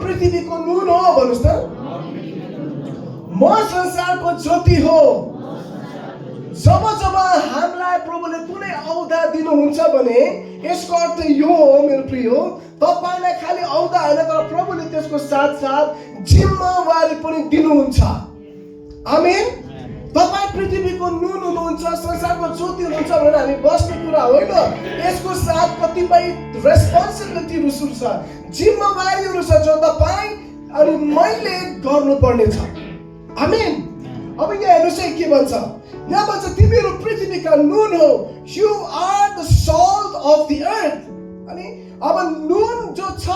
पृथ्वीको नुन हो भन्नुस् त। म संसारको ज्योति हो। जब जब हामीलाई प्रभुले कुनै औदा दिनुहुन्छ भने यसको अर्थ यो हो मेरो प्रिय, तपाईलाई खालि औदा हैन तर प्रभुले त्यसको साथसाथ जिम्मेवारी पनि दिनुहुन्छ। आमेन। तपाई पृथ्वीको नुन हुनुहुन्छ, संसारको ज्योति हुनुहुन्छ भनेर हामी बस्ने कुरा होइन। यसको साथ कतिपय रेस्पोन्सिबिलिटीहरु छ, जिम्मेवारीहरु छ जो तपाई अनि मैले गर्नुपर्ने छ। आमेन। अब यहाँ हेर्नुस् है के भन्छ। यहाँ भन्छ तिमीहरू पृथ्वीका नुन हो, you are the salt of the earth. अनि अब नुन जो छ,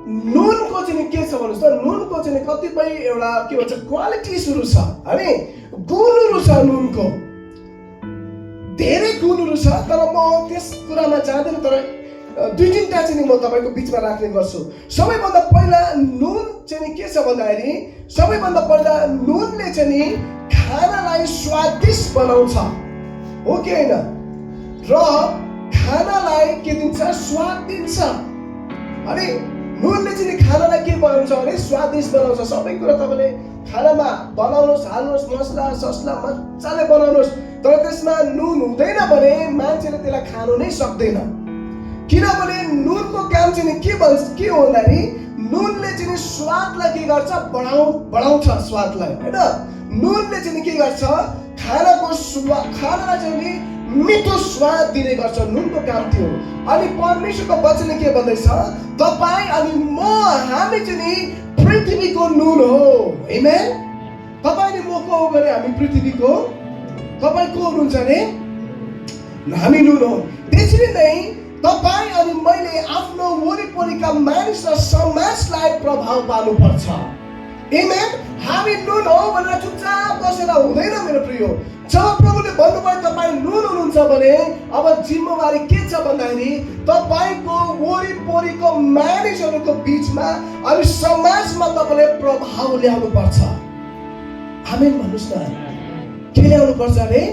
नुनको चाहिँ के छ भन्नुस् त, नुनको चाहिँ कतिपय एउटा के भन्छ क्वालिटिजहरु छ हैन, गुणहरु छ। नुनको धेरै गुणहरु छ तर म त्यस कुरामा जाँदैन, तर दुई तीनटा चाहिँ म तपाईको बीचमा राख्ने गर्छु। सबैभन्दा पहिला नुन चाहिँ के छ भन्दाखेरि, सबैभन्दा पहिला नुनले चाहिँ खानालाई स्वादिष्ट बनाउँछ, हो कि हैन? र खानालाई के दिन्छ? स्वाद दिन्छ। अनि नुनले चाहिँ खानालाई के बनाउँछ भने स्वादिष्ट बनाउँछ। सबै कुरा तपाईले खानामा बनाउनुस्, हाल्नुस्, मसला ससला मजाले बनाउनुस्, तर त्यसमा नुन हुँदैन भने मान्छेले त्यसलाई खानु नै सक्दैन। किनभने नुनको काम चाहिँ के भन्छ, के हो भन्दाखेरि नुनले चाहिँ स्वादलाई के गर्छ? बढाउँछ स्वादलाई, हैन? नुनले चाहिँ के गर्छ? खानालाई चाहिँ मिठो स्वाद दिने गर्छ। नुनको काम थियो। अनि परमेश्वरको वचनले के भन्दैछ? तपाई अनि म, हामी चाहिँ पृथ्वीको नुन हो। आमेन। तपाई अनि म को हो भने हामी पृथ्वीको, तपाई को हुनुहुन्छ भने हामी नुन हो। त्यसरी नै तपाई अनि मैले आफ्नो वरिपरिका मानिस र समाजलाई प्रभाव पार्नुपर्छ। आमेन। हामी नुन हो भनेर चुपचाप बसेर हुँदैन मेरो प्रिय। जब प्रभुले भन्नुभयो तपाई नुन हुनुहुन्छ भने अब जिम्मेवारी के छ भन्दाखेरि तपाईको वरिपरिको मानिसहरूको बीचमा अनि समाजमा तपाईले प्रभाव ल्याउनु पर्छ। आमेन भन्नुस् न। के ल्याउनु पर्छ रे?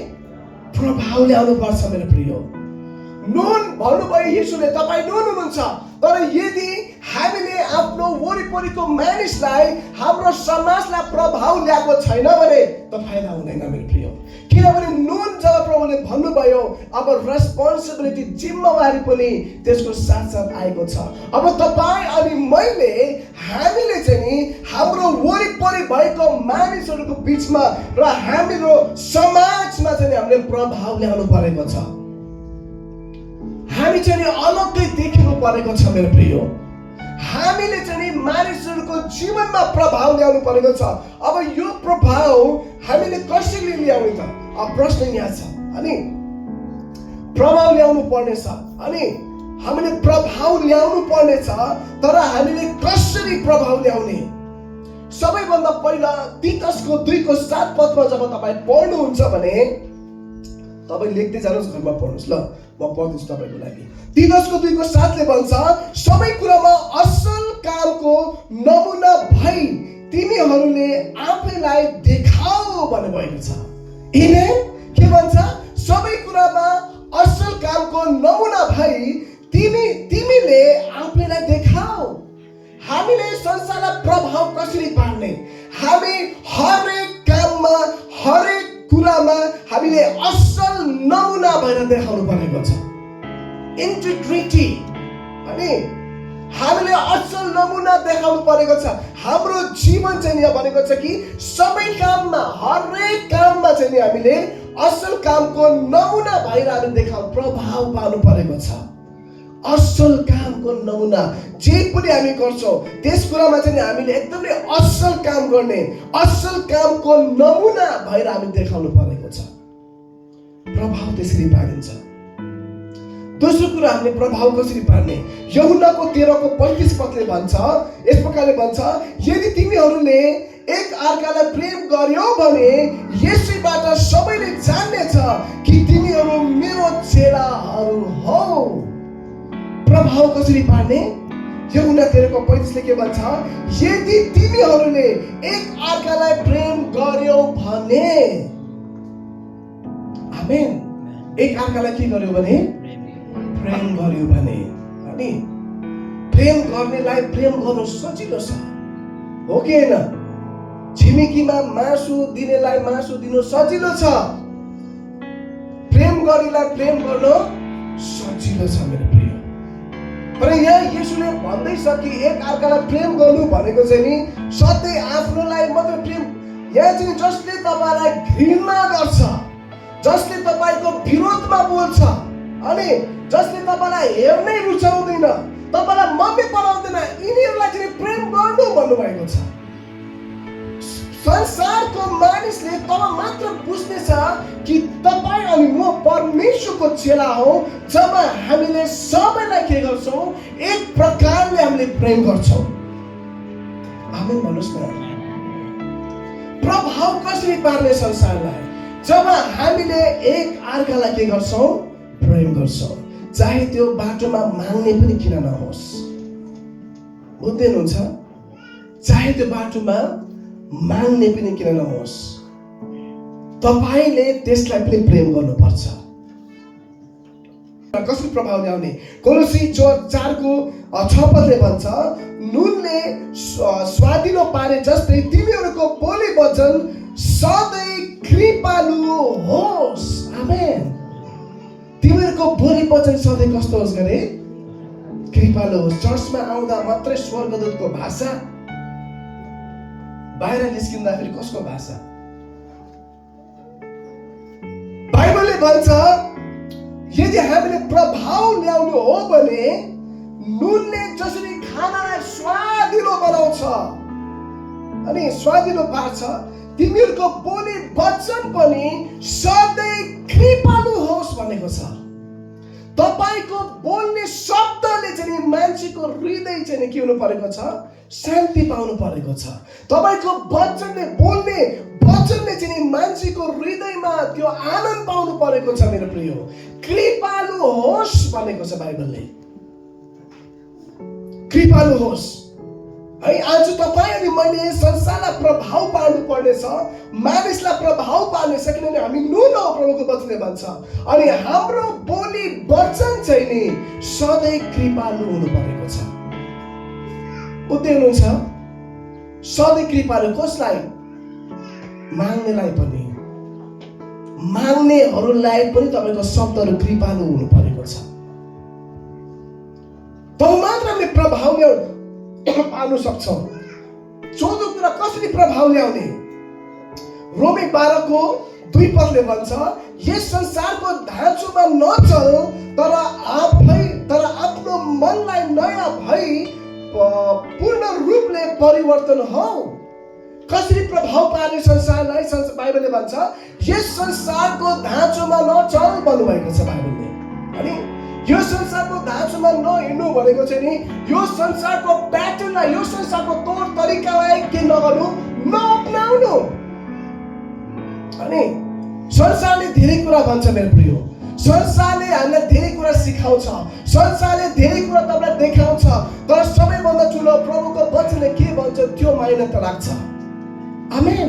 प्रभाव ल्याउनु पर्छ मेरो प्रिय। नुन भन्नुभयो येशूले, तपाई नुन हुनुहुन्छ, तर यदि हामीले आफ्नो वरिपरिको मानिसलाई, हाम्रो समाजलाई प्रभाव ल्याएको छैन भने त फाइदा हुँदैन मेरो प्रिय। किनभने नुन जब प्रभुले भन्नुभयो अब रेस्पोन्सिबिलिटी, जिम्मेवारी पनि त्यसको साथसाथ आएको छ। अब तपाई अनि मैले, हामीले चाहिँ हाम्रो वरिपरि भएको मानिसहरूको बीचमा र हाम्रो समाजमा चाहिँ हामीले प्रभाव ल्याउनु परेको छ। हामी चाहिँ अलग्गै देखिनु परेको छ मेरो प्रिय। हामीले चाहिँ मानिसहरूको जीवनमा प्रभाव ल्याउनु परेको छ। अब यो प्रभाव हामीले कसरी ल्याउने त? अब प्रश्न यहाँ छ। अनि प्रभाव ल्याउनु पर्नेछ, अनि हामीले प्रभाव ल्याउनु पर्नेछ, तर हामीले कसरी प्रभाव ल्याउने? सबैभन्दा पहिला तीतसको 2को 7 पदमा जब तपाईँ पढ्नुहुन्छ भने, तपाईँ लेख्दै जानुहोस्, घरमा पढ्नुहोस् ल, म पढ्दैछु तपाईको लागि। तीतसको 2को 7ले भन्छ, सबै कुरामा असल कामको नमुना भई तिमीहरूले आफैलाई देखाऊ भन्नुभएको छ। आमेन। के भन्छ? सबै कुरामा असल कामको नमुना भई तिमीले आफैलाई देखाऊ। हामीले संसारलाई प्रभाव कसरी पार्ने? हामी हरेक काममा, हरेक कुरामा हामीले असल नमुना भएर देखाउनु परेको छ। इन्टिग्रिटी। अनि हामीले असल नमुना देखाउनु परेको छ। हाम्रो जीवन चाहिँ यहाँ भनेको छ कि सबै काममा, हरेक काममा चाहिँ हामीले असल कामको नमुना भएर हामी देखाउ, प्रभाव पार्नु परेको छ। असल कामको नमुना जे पनि हामी गर्छौँ त्यस कुरामा चाहिँ हामीले एकदमै असल काम गर्ने, असल कामको नमुना भएर हामी देखाउनु परेको छ। प्रभाव त्यसरी पाइन्छ। दोस्रो कुरा, हामीले प्रभाव कसरी पार्ने? यूहन्नाको 13को 35 पदले भन्छ, यस प्रकारले भन्छ, यदि तिमीहरूले एक अर्कालाई प्रेम गर्यौ भने यसैबाट सबैले जान्नेछ कि तिमीहरू मेरो चेलाहरू हौ। प्रभाव कसरी पार्ने? यूहन्ना 13को 35ले के भन्छ? यदि तिमीहरूले एक अर्कालाई प्रेम गर्यौ भने, आमेन, एक अर्कालाई के गर्यौ भने? प्रेम गर्यौ भने। अनि प्रेम गर्नेलाई प्रेम गर्नु सजिलो छ, हो कि होइन? छिमेकीमा मासु दिनेलाई मासु दिनु सजिलो छ, प्रेम गर्नेलाई प्रेम गर्नु सजिलो छ मेरो प्रिय। तर यहाँ येशूले भन्दैछ कि एक अर्कालाई प्रेम गर्नु भनेको चाहिँ नि सधैँ आफ्नोलाई मात्र प्रेम। यहाँ चाहिँ जसले तपाईँलाई घृणा गर्छ, जसले तपाईँको विरोधमा बोल्छ, अनि जसले तपाईँलाई हेर्नै रुचाउँदैन, तपाईँलाई मन्ने पराउँदैन, यिनीहरूलाई चाहिँ प्रेम गर्नु भन्नुभएको छ। संसारको मानिसले तब मात्र बुझ्नेछ कि तपाईँ अनि म परमेश्वरको चेला हो जब हामीले सबैलाई के गर्छौँ, एक प्रकारले हामीले प्रेम गर्छौँ। आमेन भन्नुहोस् न। प्रभाव कसरी पार्ने संसारलाई? जब हामीले एक अर्कालाई के गर्छौँ, प्रेम गर्छौँ, चाहे त्यो बाटोमा माग्ने पनि किन नहोस्। बुझ्दै हुनुहुन्छ? चाहे त्यो बाटोमा माग्ने पनि किन नहोस्, तपाईले त्यसलाई पनि प्रेम गर्नुपर्छ। कसरी प्रभाव ल्याउने? कोलोसी 4:6 भन्छ, नुनले स्वादिलो पारे जस्तै तिमीहरूको बोली वचन सधैँ कृपालु होस्। आमेन। तिमीहरूको बोली वचन सधैँ कस्तो होस् गरे? कृपालु होस्। चर्चमा आउँदा मात्रै स्वर्गदूतको भाषा, बाहिर निस्किँदाखेरि कसको भाषा? बाइबलले भन्छ यदि हामीले प्रभाव ल्याउनु हो भने नुनले जसरी खानालाई स्वादिलो बनाउँछ अनि स्वादिलो पार्छ, तिमीहरूको बोली वचन पनि सधैँ कृपालु होस् भनेको छ। तपाईको बोल्ने शब्दले चाहिँ मान्छेको हृदय चाहिँ के हुनु परेको छ? शान्ति पाउनु परेको छ। तपाईको वचनले, बोल्ने वचनले चाहिँ मान्छेको हृदयमा त्यो आनन्द पाउनु परेको छ मेरो प्रिय। कृपालु होस् भनेको छ बाइबलले। कृपालु होस् है। आज तपाईँ अनि मैले संसारलाई प्रभाव पार्नु पर्नेछ, मानिसलाई प्रभाव पार्नेछ, किनभने हामी नुन हो प्रभुको वचनले भन्छ। अनि हाम्रो बोली वचन चाहिँ नि सधैँ कृपालु हुनु परेको छ। बुझ्दै हुनुहुन्छ? सधैँ कृपालु कसलाई? माग्नेलाई पनि, माग्नेहरूलाई पनि तपाईँको शब्दहरू कृपालु हुनु परेको छ। तब मात्र हामीले प्रभाव पार्नु सक्छौँ। 14 कुरा कसरी प्रभाव ल्याउने? रोमी 12:2 भन्छ, यस संसारको ढाँचोमा नचल, तर आफ्नो मनलाई नयाँ भई पूर्ण रूपले परिवर्तन हो। कसरी प्रभाव पार्ने संसारलाई? बाइबलले भन्छ यस संसारको ढाँचोमा नचल भन्नुभएको छ बाइबलले। अनि यो संसारको ढाँचोमा नहिँड्नु भनेको चाहिँ नि यो संसारको प्याटर्नलाई, यो संसारको तौर तरिकालाई के नगर्नु, नअपनाउनु। अनि संसारले धेरै कुरा भन्छ मेरो प्रिय। संसारले हामीलाई धेरै कुरा सिकाउँछ, संसारले धेरै कुरा तपाईँलाई देखाउँछ, तर सबैभन्दा ठुलो प्रभुको वचनले के भन्छ त्यो मायने त राख्छ। आमेन।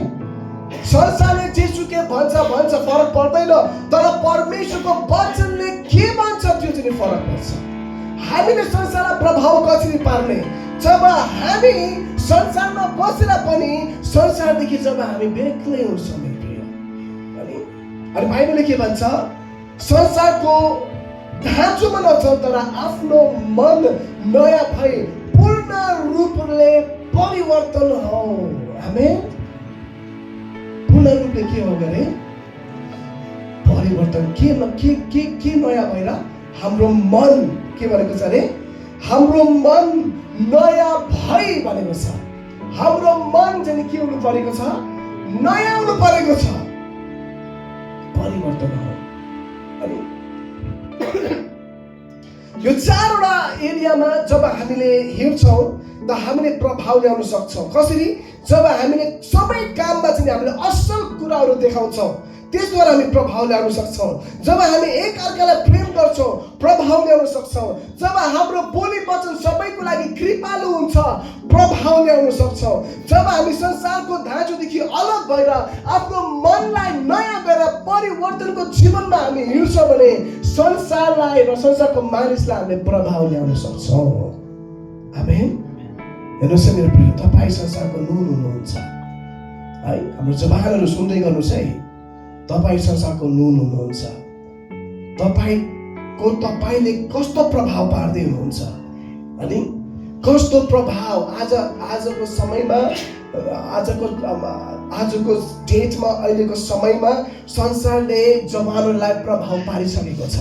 संसारले जेसुकै भन्छ फरक पर्दैन, तर परमेश्वरको वचनले के भन्छ त्यो चाहिँ फरक पर्छ। हामीले संसारलाई प्रभाव कसरी पार्ने? जब हामी संसारमा बसेर पनि संसारदेखि जब हामी बेग्लै हुन्छौँ मेरो प्रिय। अनि बाइबलले के भन्छ? संसारको ढाँचोमा नचल, तर आफ्नो मन नयाँ भई पूर्ण रूपले परिवर्तन हो। आमेन। पूर्ण रूपले के हो गरे? परिवर्तन। के नयाँ भएर? हाम्रो मन के भनेको छ अरे? हाम्रो मन नयाँ भई भनेको छ। हाम्रो मन चाहिँ के हुनु परेको छ? नयाँ हुनु परेको छ। परिवर्तन हो। अनि यो 4वटा एरियामा जब हामीले हिँड्छौँ त हामीले प्रभाव ल्याउन सक्छौँ। कसरी? जब हामीले सबै काममा चाहिँ हामीले असल कुराहरू देखाउँछौँ, त्यसद्वारा हामी प्रभाव ल्याउन सक्छौँ। जब हामी एक अर्कालाई प्रेम गर्छौँ, प्रभाव ल्याउन सक्छौँ। जब हाम्रो बोली वचन सबैको लागि कृपालु हुन्छ, प्रभाव ल्याउन सक्छौँ। जब हामी संसारको ढाँचोदेखि अलग भएर आफ्नो मनलाई नयाँ गरेर परिवर्तनको जीवनमा हामी हिँड्छौँ भने संसारलाई र संसारको मानिसलाई हामीले प्रभाव ल्याउन सक्छौँ। आमेन। हेर्नुहोस् है मेरो प्रिय, तपाईँ संसारको नुन हुनुहुन्छ है। हाम्रो जवानहरू सुन्दै गर्नुहोस् है, तपाईँ संसारको नुन हुनुहुन्छ। तपाईँले कस्तो प्रभाव पार्दै हुनुहुन्छ अनि कस्तो प्रभाव आजको समयमा, आजको डेटमा, अहिलेको समयमा संसारले जवानहरूलाई प्रभाव पारिसकेको छ।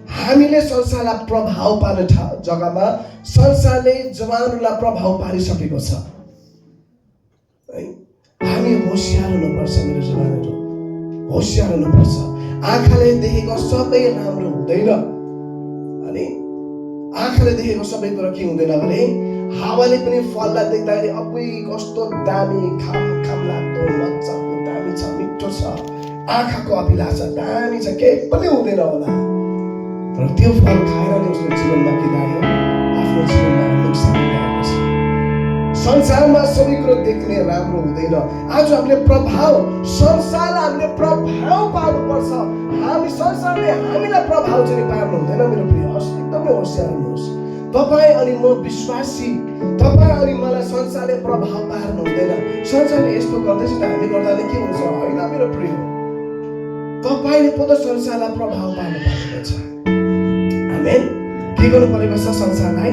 हामीले संसारलाई प्रभाव पार्ने जग्गामा संसारले जवानहरूलाई प्रभाव पारिसकेको छ है। हामी होशियार हुनुपर्छ मेरो जवानहरू, होशियार हुनुपर्छ। आँखाले देखेको सबै राम्रो हुँदैन अनि आँखाले देखेको सबै कुरा के हुँदैन भने हावाले पनि फललाई देख्दाखेरि अबै कस्तो दामी खाम लाग्दो मजाको दामी छ, मिठो छ, आँखाको अभिलाषा दामी छ, केही पनि हुँदैन होला। तर त्यो फल खाएर नै उसको जीवनमा के लाग्यो? आफ्नो जीवनमा नोक्सान ल्याएको छ। संसारमा सबै कुरो देख्ने राम्रो हुँदैन। आज हामीले संसारलाई प्रभाव पार्नुपर्छ। संसारले हामीलाई प्रभाव चाहिँ पार्नु हुँदैन मेरो प्रिय। एकदमै होशियार हुनुहोस्। तपाईँ अनि म विश्वासी, तपाईँ अनि मलाई संसारले प्रभाव पार्नु हुँदैन। संसारले यस्तो गर्दैछ त हामी गर्दा के हुन्छ? होइन मेरो प्रिय, तपाईँले पो त संसारलाई प्रभाव पार्नु परेको छ। आमेन। के गर्नु परेको छ? संसारलाई